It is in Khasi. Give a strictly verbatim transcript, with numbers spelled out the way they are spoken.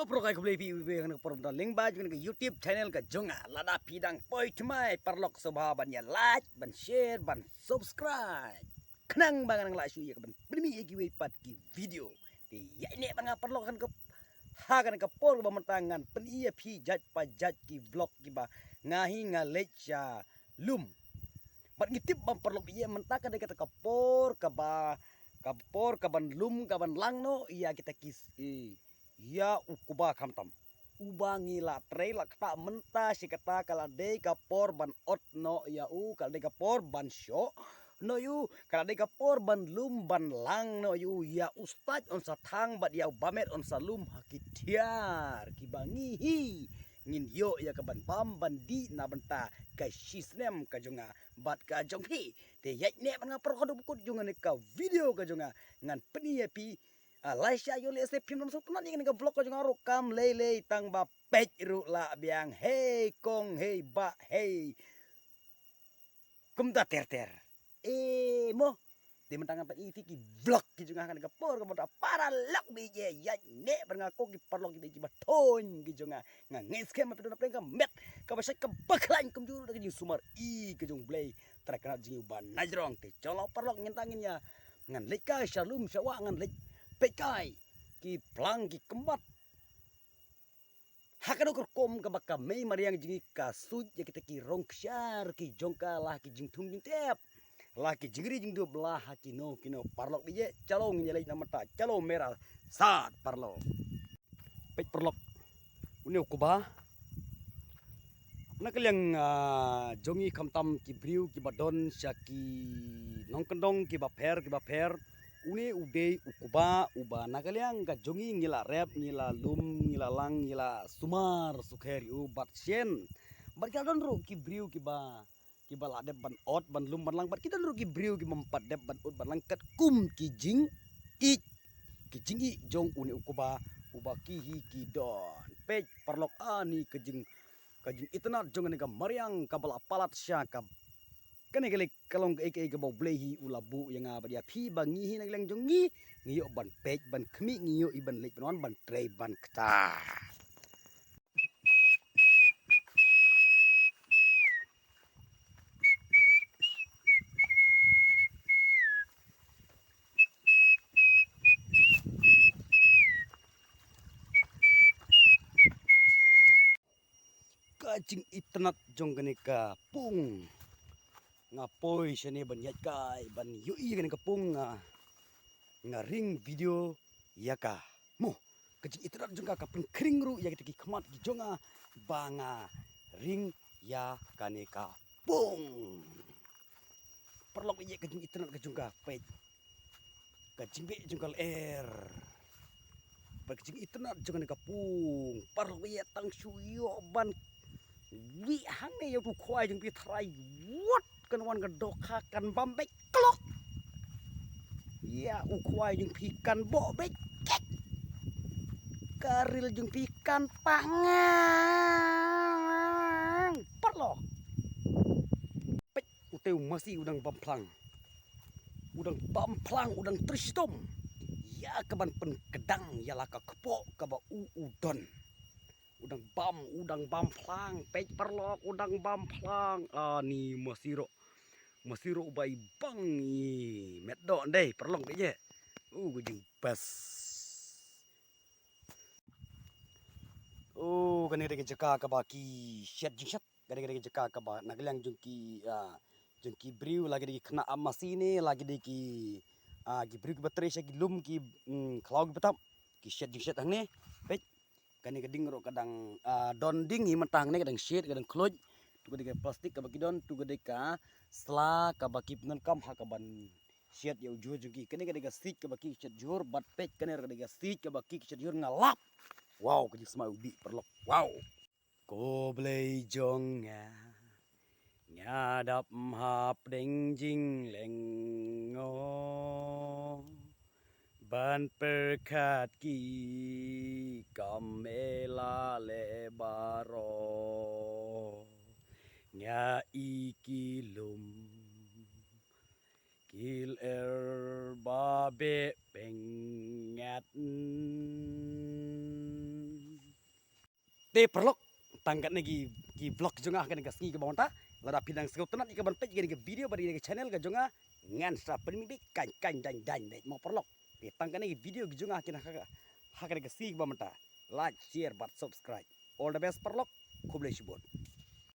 Paralok, ai khublei phi, phi, phi, kan ka por mynta lyngba jong ka YouTube channel ka jong nga. Lada phi dang poi thymmai paralok, sngewbha ban ïa like, ban share, ban subscribe. Khnang ba ngan nang lah shuh ïa ka ban pynmih ïa kiwei pat ki video. Te ïa ine ba nga paralok kan ka ha kan ka por ba mynta ngan pyni ïa phi jait pa jait ki vlog kiba nga hi nga leit sha lum. Bad ngi tip ba paralok ïa mynta ka dei kata ka por kaba, ka por kaban lum kaban lang noh ïa kita ki s-, i, ïa u Kuba khamtam. Uba ngi la trei la ktah mynta shi katta ka la dei ka por ban ot noh ïa u, ka la dei ka por ban shoh noh ïa u, ka la dei ka por ban lum ban lang noh ïa u, ïa u stait un sa thang bad ïa u bamet un sa lum ha ki thiar kiba ngi hi ngin ïoh ïa ka ban bam ban dih na bynta ka shi snem ka jong nga bad ka jong phi. Te ïa ine ba nga paralok haduh ba kut jong nga ne ka video ka jong nga ngan pyni ïa phi. Ah, lashai ïoh lehse phim dang sngewtynnat ïa kane ka vlog ka jong nga ruh kam lei lei tang ba peit ruh lah biang. Hei kong, hei bah, hei. Kumta ter ter. Eh, mo. Te mynta ngan pyni ïa phi ki vlog ki jong nga ha kane ka por kaba mynta paralok bad ïa ine ba nga ko ki paralok kiba, kiba thon ki jong nga. Nga ngeit skhem ba phi don ha pdeng ka met kaba shait kaba khlaiñ kumjuh ruh da ka jingsumar i ka jong U Blei Trai Kynrad jong ngi uba na jrong. Te jong la paralok ngin tang ngin ïa ngan leit kai sha lum sha wah ngan leit peit kai ki phlang ki kymbat. Ha kano ka rukom kaba ka mei mariang jong ngi ka suit ïa kita ki rong kshaid ki jong ka la ki jingthung jingtep, la ki jingri jingdup, la ha kino kino paralok bad ïa. Chalo ngin ïa leit na mynta, chalo mera sat paralok. Peit paralok. Une u Kuba. Na ka liang, ah, jong ngi khamtam ki briew kiba don sha ki nongkyndong kiba pher kiba pher. Une u dei u Kuba uba na ka liang ka jong ngi ngi la rep, ngi la lum, ngi la lang, ngi la sumar sukher ïa u bad shen. Bad ki la don ruh ki briew kiba kiba la dep ban ot ban lum ban lang bad ki don ruh ki briew kiba ym pat dep ban ot ban lang katkum ki jingïeit, ki jingïeit jong une u Kuba uba ki hi ki don. Peit paralok, ani ka jing, ka jingitynnat jong kane ka mariang kaba la palat sha ka, kane ka lei ka long kaei kaei kaba U Blei hi u la buh ïa nga bad ïa phi ba ngi hi na ka liang jong ngi ngi ïoh ban peit ban khmih, ngi ïoh hi ban leit ban wan ban trei ban kta. Ka jingitynnat jong kane ka pung. Nga poi shane ban ïaid kai ban ïohi kane ka pung, nga, nga ring video ïa ka. Mo, ka jingitynnat jong ka ka pynkhring ruh ïa kita ki khmat ki jong nga ba nga ring ïa kane ka pung. Paralok, ïa ka jingitynnat ka jong ka, peit. Ka jingbeh jong ka lyer. Bad ka jingitynnat jong kane ka pung. Paralok, ïa tang shu ïoh ban wih hangne ïa utu u khwai jong phi tharai. Wat kan wan ka dohkha kan bam beit klok. Ïa u khwai jong phi kan boh beit kek. Ka ril jong phi kan pangang. Paralok. Peit, utei u masi u dang bam phlang. U dang bam phlang, u dang trei shitom ïa ka ban pynkdang ïa la ka kpoh kaba u u don. U dang bam, u dang bam phlang, peit paralok, u dang bam phlang. Ani masi ruh. Masi ruh ba i bang i met doh ndei, paralok, peit ïa. U ka jingbas. Oh, kane ka dei ka jaka kaba ki shet jingshet. Ka dei, ka dei ka jaka kaba na ka liang jong ki, ah, jong ki briew, la ki dei ki khynnah ap masi ne, la ki dei ki, ah, ki briew kiba trei sha ki lum ki, mm, khlaw kiba tap. Ki shet jingshet hangne. Peit. Kane ka ding ruh ka dang, ah, don ding hi mynta hangne, ka dang shet, ka dang khluid. Tu ka dei ka plastik kaba ki don, tu ka dei ka sla kaba ki pyndonkam ha kaban shet ïa u jhur jong ki. Kane ka dei ka siej kaba ki shet jhur, bad peit kane ruh ka dei ka siej kaba ki shet jhur, nga lap. Wow, ka jingsmai u dih paralok. Wow. Ko Blei jong nga, nga dap hapdeng jingleng ngo ban pyrkhat ki kam ïa la leh baroh. Nga i ki lum ki lyer ba beh pyngat. Te paralok, tang katne ki, ki vlog jong nga ha kane ka sngi kaba mynta. Lada phi dang sngewtynnat ïa kaban peit ïa kane ka video bad ïa kane ka channel ka jong nga, ngan sa pynmih beit, kan kan dang dang beit mo paralok. Te tang katne ki video ki jong nga ha kane, ha kane ka sngi kaba mynta. Like, share bad subscribe. All the best paralok. Khublei shibun.